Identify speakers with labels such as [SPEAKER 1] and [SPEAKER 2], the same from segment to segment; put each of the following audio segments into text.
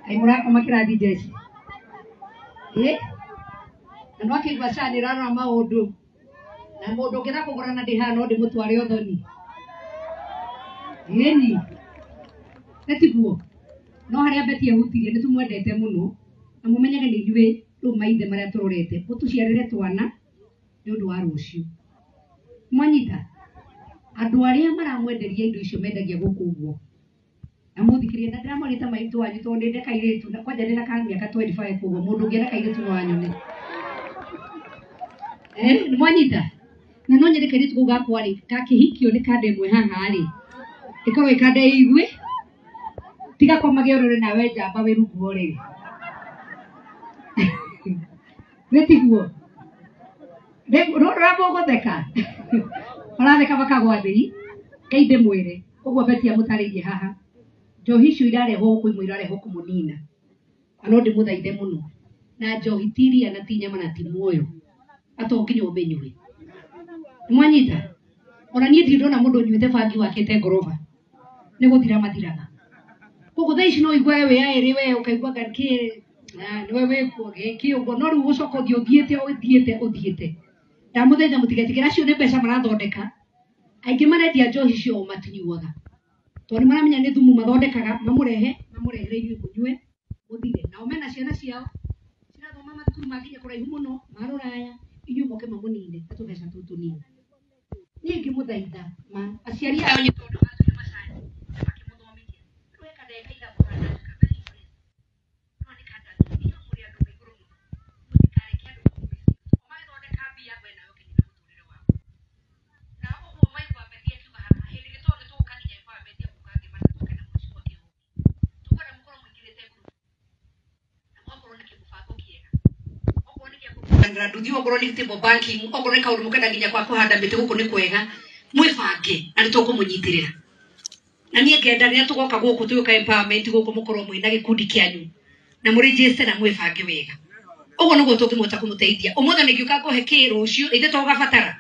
[SPEAKER 1] Kaĩ mũrakoma kĩrathi jeshi? Ĩ? Na no akĩigua SHA nĩ ĩrarora maũndũ. Na mũndũ ũngĩenda kũgũrana ndĩ haha no ndĩmũtware ũthoni. Ĩni. Nĩ tiguo? No harĩa Betty ehutirie nĩ tũmwendete mũno na mũmenyage nĩ ithuĩ rĩu maithe marĩa tũrorete mũtũciarĩre twana nĩ ũndũ wa rũciũ. Mwanyita? Andũ arĩa maramwenderia indo icio mendagia gũkũ ũguo na mũthikĩrĩrie na ndĩramwarĩte maitũ wanyu tondũ nĩ ndĩ kairĩtu na kwanja ndĩna ka mĩaka 25 ũguo mũndũ ũngĩenda kairĩtu no anyone. Eh, nĩ mwanyita? Na no nyende kairĩtu kau gakwa rĩ kakĩhikio nĩ kanda ĩmwe haha rĩ ĩkorwo ĩ kanda ĩigue tiga komage ũrore nawe njamba wĩ rungu wa ũrĩrĩ. Nĩ tiguo? Rũrũ ũrĩa mũgũtheka maratheka makagwa thĩ ngai ndĩmwĩre ũguo Betty amũtarĩirie haha njohi icio irarehwo gũkũ imwe irarehwo kũmũnina na no ndĩmũthaithe mũno na njohi ti iria na ti nyama na ti muoyo na to nginya ũmĩnyue. Nĩmwanyita? Ona niĩ ndirĩ ndona mũndũ ũnyuĩte bangi wakĩte ngoroba nĩ gũthira mathiraga. Koguo thaa ici no ũigue wĩ aĩrĩ we ũkaigua anga kĩ nĩwe wĩkuo gĩkĩ ũguo no rĩu ũcoka ũthiĩ ũthiĩte ũthiĩte ũthiĩte. Ndamũthaitha mũtigetĩkĩre acio nĩ mbeca marathondeka aingĩ marendia njohi icio o matinyuaga tondũ nĩ maramenya nĩ thumu mathondekaga mamũrehe mamũrehere inyuĩ mũnyue mũthire. Nao mena ciana ciao cirathoma mathukuru ma nginya kũraihu mũno ma rũraya inyuĩ moke mamũnine na tũbeca tũu tũnini. Niĩ ngĩmũthaitha ma aciari ao nĩ tondũ matuire macani na makĩmũthomithia. Rĩu he kandagĩka ithatũ kana very impressed. No nĩ kanda inyuĩ mũrĩ andũ me igũrũ mũno mũtikareke andũ mamũicie. O magĩthondeka mbia we nawe ũkĩnina mũtũrĩre waku. Na ũguo maigua Betty akiuga haha hĩndĩ ĩngĩ tondũ nĩ tũgũka nginya empowerment ya gũka ngĩma na tũke na mũciĩ Kĩhũngi. Tũkwenda mũkorwo mũingĩrĩte group na mũgakorwo na kĩmũbango kĩega. Okorwo nĩ gĩa kũgũranĩra nduthi, okorwo nĩ table banking, okorwo nĩ kaũndũ mũkenda nginya kwa kũhanda mĩtĩ gũkũ nĩ kwega, mwĩbange na nĩ tũkũmũnyitĩrĩra. Na niĩ ngenda rĩrĩa tũgoka gũkũ tũgĩũka empowerment gũkũ mũkorwo mwĩna gĩkundi kĩanyu na mũrĩnjĩste na mwĩbange wega. Ũguo nĩguo tũngĩhota kũmũteithia. Ũmũthĩ nĩngĩũka ngũhe kĩ rũciũ ithuĩ tũgabatara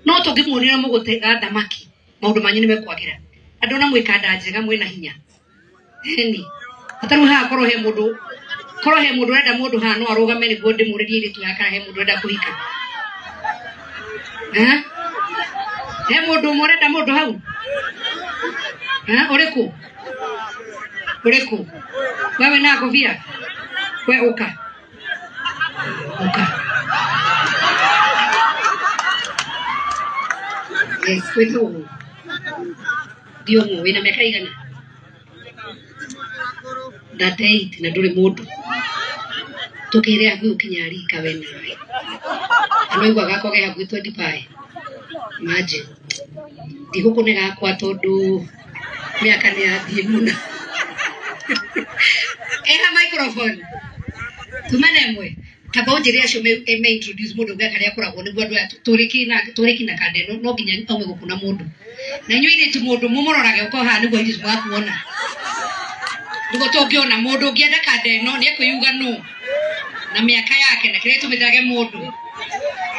[SPEAKER 1] no tũngĩmuonera mũgũtega thamaki maũndũ manyu nĩ mekwagĩra. Andũ na mwĩkanda njega mwĩna hinya. Ĩni. Ata rĩu haha korwo he mũndũ korwo he mũndũ ũrenda mũndũ haha no arũgame nĩguo ndĩmũrĩrie airĩtu aya kana he mũndũ ũrenda kũhika. Eh? He mũndũ ũmwe ũrenda mũndũ hau? Eh, ũrĩkũ? Ũrĩkũ? Wewe wĩna ngobia? We ũka. Ũka. Yes, wĩtagwo ũũ. Ndiũmũ, wĩna mĩaka igana? 38 na ndũrĩ mũndũ. Tũkĩre hakuhĩ gũkinya rika we nawe. Na no igua gakwa ke hakuhĩ 25. Imagine. Ndigũkũne gakwa tondũ mĩaka nĩ yathiĩ mũno. Eha microphone. Tuma na ĩmwe. Tamba ũnjĩre acio me introduce mũndũ ũngĩ karĩa akoragwo nĩguo andũ aya tũrĩki na kanda ĩno no nginya aume gũkũ na mũndũ. Na inyuĩ airĩtu mũndũ mũmũrorage ũko haha nĩguo airĩtu magakuona. Nĩguo tũngĩona mũndũ ũngĩenda kanda ĩno nĩ ekwĩyuga nũ na mĩaka yake na kĩrĩa gĩtũmĩte age mũndũ.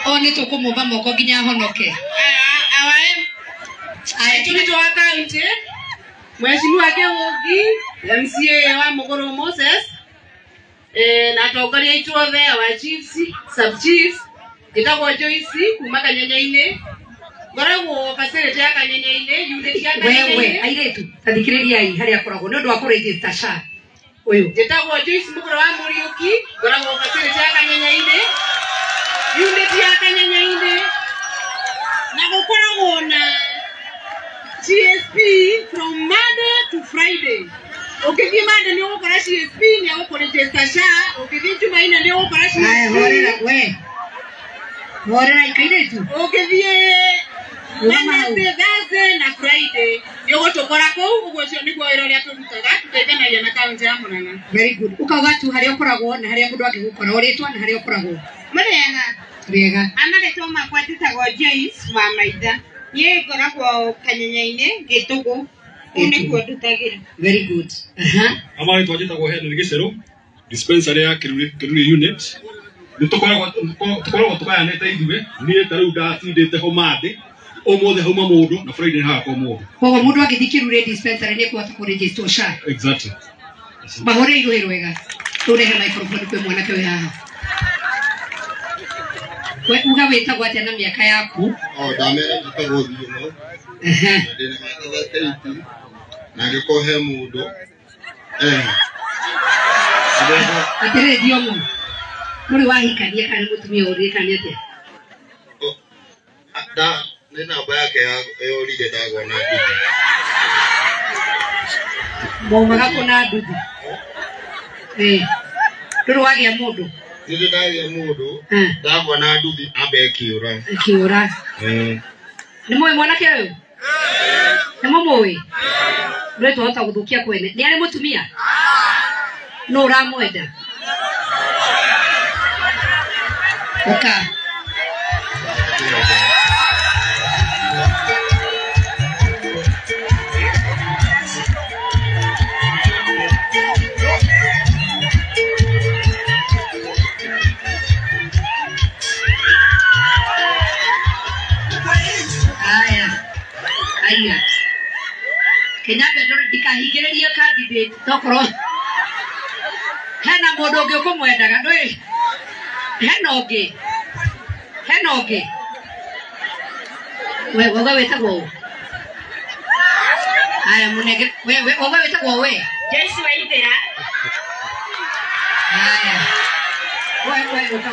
[SPEAKER 1] O nĩ tũkũmũmba moko nginya ahonoke.
[SPEAKER 2] Aya tũritũ wa kaunti Mheshimiwa Kĩhũngi MCA wa Mũgũrũ Moses na atongoria aitũ othe our chiefs, sub chiefs. Njĩtagwo Joyce kuma Kanyenya-inĩ, ngoragwo facility ya Kanyenya-inĩ, unit ya
[SPEAKER 1] Wewe
[SPEAKER 2] Kanyenya-inĩ.
[SPEAKER 1] Airĩtu tathikĩrĩriai harĩa akoragwo nĩ ũndũ wa kũregister SHA ũyũ.
[SPEAKER 2] Njĩtagwo Joyce Mũgũrũ wa Mũriũki, ngoragwo facility ya Kanyenya-inĩ, unit ya Kanyenya-inĩ, na gũkoragwo na GSP from Monday to Friday. Ũngĩthiĩ Monday nĩ ũgũkora CSP nĩ egũkũregister SHA, ũngĩthiĩ Jumaine nĩ ũgũkora
[SPEAKER 1] Aya, horera
[SPEAKER 2] CSP.
[SPEAKER 1] we. Horera airĩtu.
[SPEAKER 2] Ũngĩthiĩ
[SPEAKER 1] Rũgama hau.
[SPEAKER 2] Wednesday, Thursday na Friday nĩ ũgũtũkora kũu. Ũguo ũcio nĩguo wĩra ũrĩa tũrutaga, tũteithanagia na kaunti ya Murang'a.
[SPEAKER 1] Very good. Ũkauga tu harĩa ũkoragwo na harĩa mũndũ angĩgũkora, o rĩtwa na harĩa ũkoragwo.
[SPEAKER 2] Mũrĩega?
[SPEAKER 1] Rĩega.
[SPEAKER 2] Amarĩtwa makwa njĩtagwo Joyce wa Maitha. Niĩ ngoragwo Kanyenya-inĩ Gĩtũgũ. Kũu nĩkuo ndutagĩra.
[SPEAKER 1] Very good. Aha.
[SPEAKER 3] Amarĩtwa njĩtagwo Henry Gĩcerũ, dispensary ya Kĩruri, Kĩruri unit. Nĩ tũkoragwo tũgayanĩte ithuĩ. Niĩ ta rĩu ndatindĩte ho Monday, ũmũthĩ hauma mũndũ na Friday hagakorwo mũndũ.
[SPEAKER 1] Koguo mũndũ angĩthiĩ Kĩruri dispensary nĩ ekũhota kũregister SHA.
[SPEAKER 3] Exactly.
[SPEAKER 1] Mahũrĩre irũĩ rwega. Tũrehe microphone kwĩ mwanake wĩ haha. We uga wĩtagwo atĩa na mĩaka yaku?
[SPEAKER 4] O ndamera njĩtagwo Thiũno. Ndĩna mĩaka 38 na angĩkorwo he mũndũ
[SPEAKER 1] Atĩrĩrĩ Thiong'o, ndũrĩ wahikania kana nĩ mũtumia ũrĩrĩ kana nĩ atĩa?
[SPEAKER 4] Nĩ namba yake yorire ndagwa na nduthi.
[SPEAKER 1] Maumaga kũ na nduthi? Ndũrĩ wagĩa mũndũ?
[SPEAKER 4] Nĩ ndagĩa mũndũ, ndagwa na nduthi ambe ĩkĩũra.
[SPEAKER 1] Ĩkĩũra. Nĩ mũĩ mwanake ũyũ? Nĩ mũmũĩ? Ndũrĩ twahota gũthũkia kwene. Nĩ arĩ mũtumia? Nũ ũramwenda? Ũka. Aya. Aya. Kenyambe ndore ndikahingĩrĩrie candidate tokorwo hena mũndũ ũngĩ ũkũmwendaga ndũĩ? Hena ũngĩ? Hena ũngĩ? We we wĩtagwo ũ? Aya mũnenge we we we wĩtagwo we?
[SPEAKER 2] Joyce Waithera.
[SPEAKER 1] Aya. We we ũka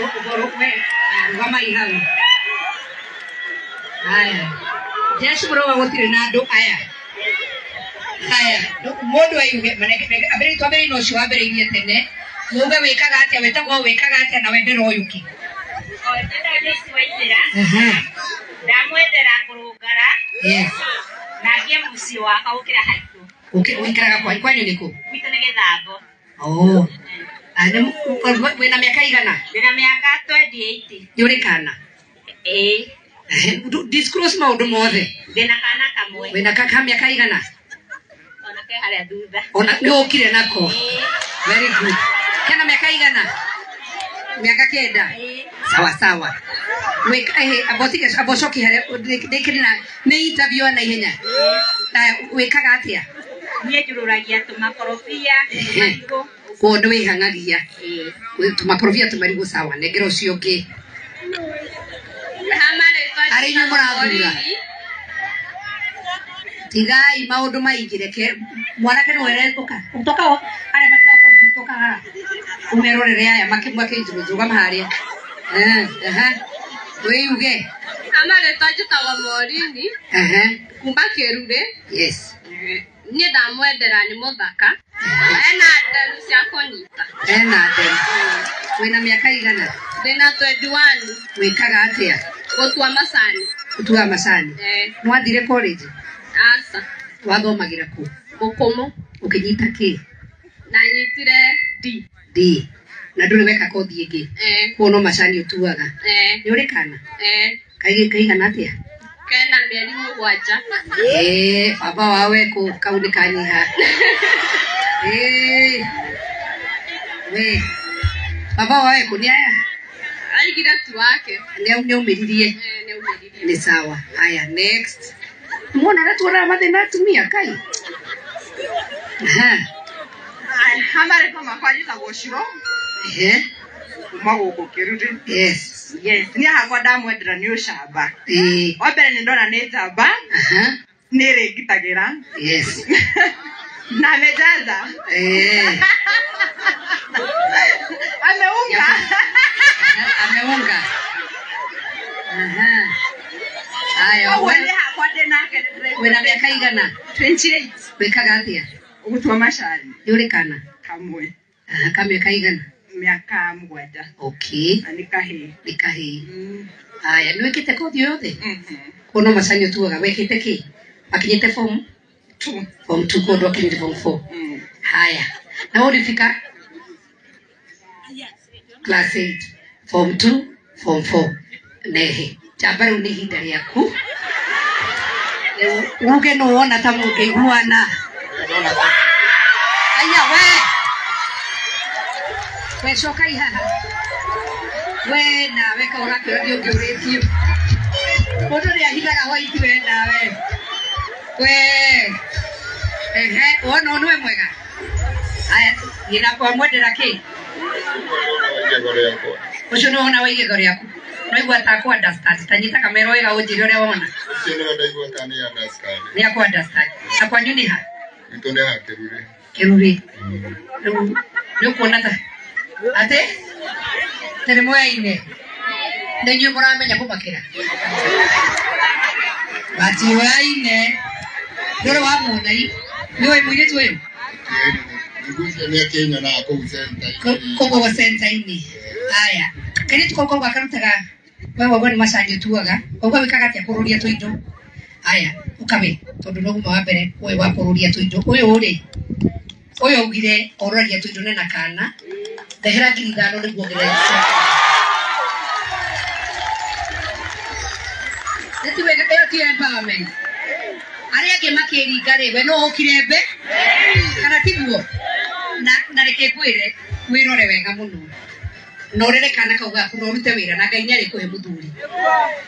[SPEAKER 1] we rũgamai hau. Aya. Jesu mũrauga gũtirĩ na andũ aya. Aya, mũndũ aiuge ambĩrĩrie twambĩrĩrie na ũcio wambĩrĩirie tene. Muge wĩkaga atĩa, wĩtagwo wĩkaga atĩa na wendera ũyũ kĩ?
[SPEAKER 2] Njĩtagwo Joyce Waithera. Ndamwendera kũrũngara.
[SPEAKER 1] Yes.
[SPEAKER 2] Na ngĩe mũciĩ wakwa gũkĩra haitũ.
[SPEAKER 1] Ũikaraga kwanyu, kwanyu nĩ kũ?
[SPEAKER 2] Gwitũ nĩ Gĩthambo.
[SPEAKER 1] Oh. Wĩna mĩaka igana?
[SPEAKER 2] Ndĩna mĩaka 28.
[SPEAKER 1] Nĩ ũrĩ kana?
[SPEAKER 2] Ĩĩ.
[SPEAKER 1] Disclose maũndũ mothe.
[SPEAKER 2] Ndĩna kana kamwe.
[SPEAKER 1] Wĩna ka mĩaka igana?
[SPEAKER 2] Ona ke harĩa thutha.
[SPEAKER 1] Ona nĩ ũkire nako. Very good. Kena mĩaka igana? Mĩaka 9. Sawa sawa. Wĩka abocoki harĩa ndĩkĩrĩ na nĩ interview na ihenya. Na wĩkaga atĩa?
[SPEAKER 2] Niĩ njũrũragia tũmakorobia, tũmarigũ.
[SPEAKER 1] Koguo nĩ wĩhang'agia. Tũmakorobia tũmarigũ sawa. Nengera ũcio ũngĩ. Arĩ inyuĩ mũrathura. Tigai maũndũ maingĩ reke mwanake nĩwe ũka. Toka arĩa matigaga confused toka haha. Ũmerorere aya makĩnjũrũgama harĩa. Wĩuge.
[SPEAKER 5] Amarĩtwa njĩtagwo Morini. Kuma Kĩrurĩ.
[SPEAKER 1] Yes.
[SPEAKER 5] Niĩ ndamwendera nĩ mũthaka. Ena nderu cia kũnyita.
[SPEAKER 1] Ena nderu. Wĩna mĩaka igana?
[SPEAKER 5] Ndĩna 21.
[SPEAKER 1] Wĩkaga atĩa?
[SPEAKER 5] Gũtua macani.
[SPEAKER 1] Gũtua macani. Nĩ wathire college?
[SPEAKER 5] Aca.
[SPEAKER 1] Wathomagĩra kũ?
[SPEAKER 5] Gũkũmũ.
[SPEAKER 1] Ũkĩnyita kĩ?
[SPEAKER 5] Ndanyitire D.
[SPEAKER 1] D. Na ndũrĩ weka kothi ĩngĩ? Koguo no macani ũtuaga? Nĩ ũrĩ kana? Kaigana atĩa?
[SPEAKER 5] Kena mĩeri 7.
[SPEAKER 1] Baba wao ekũ kau nĩ kanyiha. We. Baba wao ekũ nĩ aya?
[SPEAKER 5] Aigire tu wake.
[SPEAKER 1] Nĩ aumĩririe? Nĩ sawa. Haya, next. Mwona ũrĩa tuonaga mathĩna atumia kai?
[SPEAKER 6] Amarĩtwa makwa njĩtagwo Shiro. Kuma gũkũ Kĩrurĩ.
[SPEAKER 1] Yes.
[SPEAKER 6] Yes. Niĩ hakwa ndamwendera nĩ ũcamba. Wa mbere nĩ ndona nĩ njamba. Nĩ ĩrĩngitagĩra.
[SPEAKER 1] Yes.
[SPEAKER 6] Na amejaza. Ameunga.
[SPEAKER 1] Ameunga. Haya.
[SPEAKER 6] Koguo niĩ hakwa ndĩ nake nĩ ndĩraigua.
[SPEAKER 1] Wĩna mĩaka igana?
[SPEAKER 6] 28.
[SPEAKER 1] Wĩkaga atĩa?
[SPEAKER 6] Gũtua macani.
[SPEAKER 1] Nĩ ũrĩ kana?
[SPEAKER 6] Kamwe.
[SPEAKER 1] Ka mĩaka igana?
[SPEAKER 6] Mĩaka 7.
[SPEAKER 1] Okay.
[SPEAKER 6] Na nĩ kahĩĩ.
[SPEAKER 1] Nĩ kahĩĩ. Haya, nĩ wĩkĩte kothi o yothe? Koguo no macani ũtuaga. Wĩkĩte kĩ? Wakinyĩte form
[SPEAKER 6] 2.
[SPEAKER 1] Form 2 koguo ndwakinyire form 4. Haya. Na wewe ulifika class 8, form 2, form 4. Nehe. Njamba rĩu nĩ ihinda rĩaku. Rĩu uge nĩ wona ta mũngĩiguana. Aya we. We cokai haha. We nawe ka ũrakĩũra ũngĩũrĩtio. Mũndũ nĩ ahithaga white we nawe. We. Ehe, wona ũyũ nĩwe mwega. Aya, Ina kwa mwendera kĩ? Ũcio nĩ wona wa igego rĩaku. Naigua ta ku understand. Ta nyita kamera wega ũnjĩre ũrĩa wona.
[SPEAKER 4] Ũcio nĩwe ndaigua ta nĩ understand.
[SPEAKER 1] Nĩ aku understand. Na kwanyu nĩ ha?
[SPEAKER 4] Gwitũ nĩ ha Kĩrurĩ.
[SPEAKER 1] Kĩrurĩ. Rĩu nĩ ũkuona ta atĩ tĩrĩ mweine nĩ inyuĩ mũramenya kũmakĩra matiũyaine ndũrĩ wamuona i nĩũĩ mũirĩtu ũyũ
[SPEAKER 4] Nĩguo nĩ akĩnyonaga kũu center-inĩ.
[SPEAKER 1] kũguo center-inĩ aya kairĩtu kau kauga karutaga we wauga nĩ macani ũtuaga wauga wĩkaga atĩa kũrũria tũindo aya ũkawe tondũ no uma wa mbere ũyũ wa kũrũria tũindo ũyũ rĩ ũyũ augire orũragia tũindo nena kana ndehera 5,000 nĩguo ngerere ĩyo ti empowerment arĩa angĩ makĩringa rĩ we no ũkire mbe kana tiguo na reke ngwĩre wĩrore wega mũno na ũrere kana kau gaku na ũrute wĩra na Ngai nĩarĩkũhe mũthuri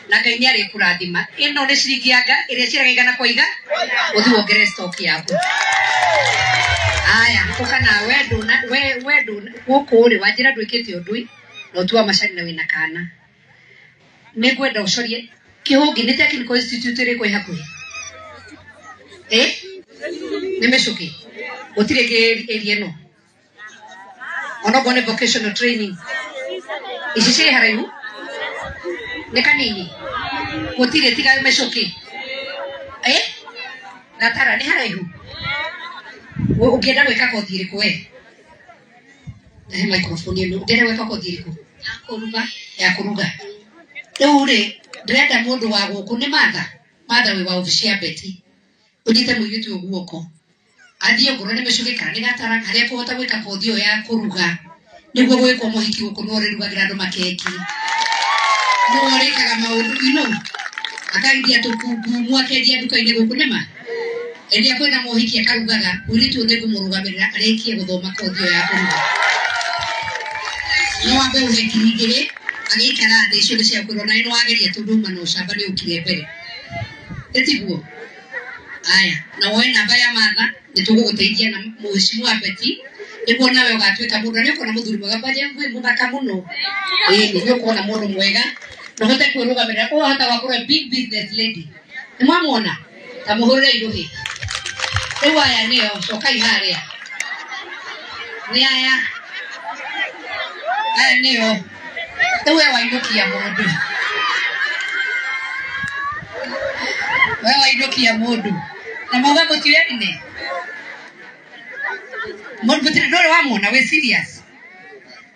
[SPEAKER 1] na Ngai nĩarĩkũrathima ĩno nĩ ciringi yanga ĩrĩa ciaraga igana kwa iga ũthiĩ wongerere stock yaku aya ũka nawe we ndũna gũkũ rĩ wanjĩra ndwĩkĩte ũndũ na ũtua macani na wĩna kana nĩngwenda ũcorie kĩhũngĩ nĩ technical institute ĩrĩkũ ĩ hakuhĩ nĩ mĩcũkĩ gũtirĩ ĩngĩ area ĩno onokorwo nĩ vocational training ici ciĩ haraihu nĩ kanini gũtirĩ tiga mĩcũkĩ Gatara nĩ haraihu ũngĩenda gwĩka kothi ĩrĩkũ we he microphone ĩno ũngĩenda gwĩka kothi ĩrĩkũ ya kũruga rĩu rĩ ndĩrenda mũndũ wa gũkũ nĩ Martha wĩ wa obici ya Betty ũnyite mũirĩtu ũyũ guoko athiĩ ongorwo nĩ mĩcũkĩ kana nĩ Gatara harĩa ekũhota gwĩka kothi ĩyo ya kũruga nĩguo gwĩkwo mũhiki gũkũ nĩwe ũrĩrugagĩra andũ makeki nĩwe ũrĩkaga maũndũ akaendia tũkungumu akendia nduka-inĩ gũkũ nĩma rĩrĩa kwĩna mũhiki akarugaga mũirĩtu ũyũ nĩngũmũrũgamĩrĩra arĩkie gũthoma kothi ĩyo ya kũruga no wambe ũhe 2,000 agĩikara thĩ icio nĩ cia kwĩrwo nawe nĩ wageria tondũ uma na ũcamba nĩ ũkire mbere nĩ tiguo aya na woe namba ya Martha nĩ tũgũgũteithia na mũhecimu wa Betty nĩguo nawe ũgatuĩka mũndũ na nĩ ũkuona mũthuri mwega kwanja wĩ mũthaka mũno ĩĩ nĩ ũkuona mũndũ mwega na ũhote kwĩrũgamĩrĩra ũhota gwakorwo big business lady nĩ mwamuona ta mũhũrĩre irũhĩ rĩu aya nĩo cokai harĩa nĩ aya aya nĩo rĩu we wainũkia mũndũ we wainũkia mũndũ na mauga mũtiũyaine mũndũ ndũrĩ wamuona wĩ serious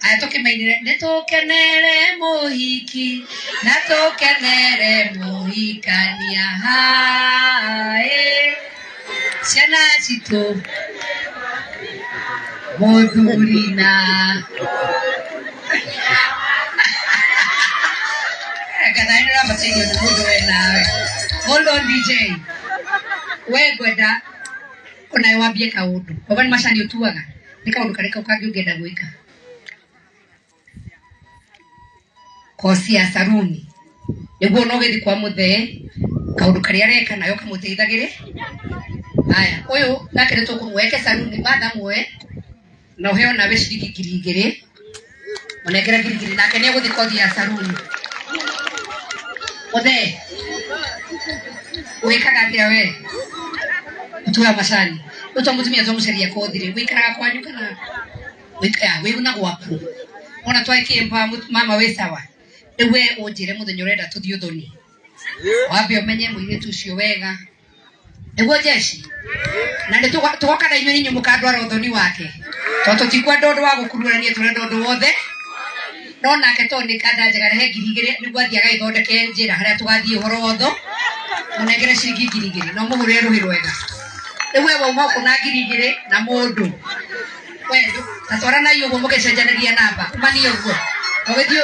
[SPEAKER 1] aya tũkĩmainĩre nĩ tũkenere mũhiki na tũkenere mũhikania haĩ ciana citũ mũthuri na Gathaĩ nĩ ũrabatairio nĩ mũndũ we nawe hold on DJ we ngwenda onawe wambie kaũndũ oga nĩ macani ũtuaga nĩ kaũndũ karĩkũ kangĩ ũngĩenda gwĩka kosi ya saruni nĩguo no gĩthiĩ kwa mũthee kaũndũ karĩa areka nayo kamũteithagĩre aya ũyũ nake nĩ tũkũmweke saruni Martha muoe na ũheo nawe ciringi 2,000 mũnengere 2,000 nake nĩ egũthiĩ kothi ya saruni mũthee wĩkaga atĩa we ũtuaga macani rĩu to mũtumia twamũcaria kothi rĩ wĩikaraga kwanyu kana wĩ na gwaku ona twakĩmpa mama wĩ sawa rĩu we ũnjĩre mũthenya ũrenda tũthiĩ ũthoni wambe ũmenye mũirĩtu ũcio wega nĩguo jeshi na nĩ tũgoka na inyuĩ inyuĩ mũkandwara ũthoni wake tondũ tũtikwenda ũndũ wa gũkururania tũrenda ũndũ wothe no nake tondũ nĩ kanda njega rehe 2,000 nĩguo athiĩ agagĩthondeke njĩra harĩa tũgathiĩ ũhoro wotho mũnengere ciringi 2,000 no mũhũrĩre rũhĩ rwega rĩu we wauma gũkũ na 2,000 na mũndũ we ta twaranai ũguo mũgĩcenjanagia namba umanie ũguo ũgĩthiĩ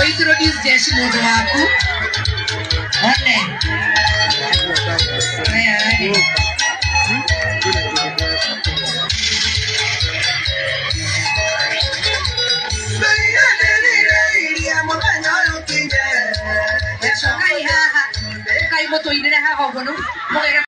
[SPEAKER 1] ũintroduce jeshi mũndũ waku one we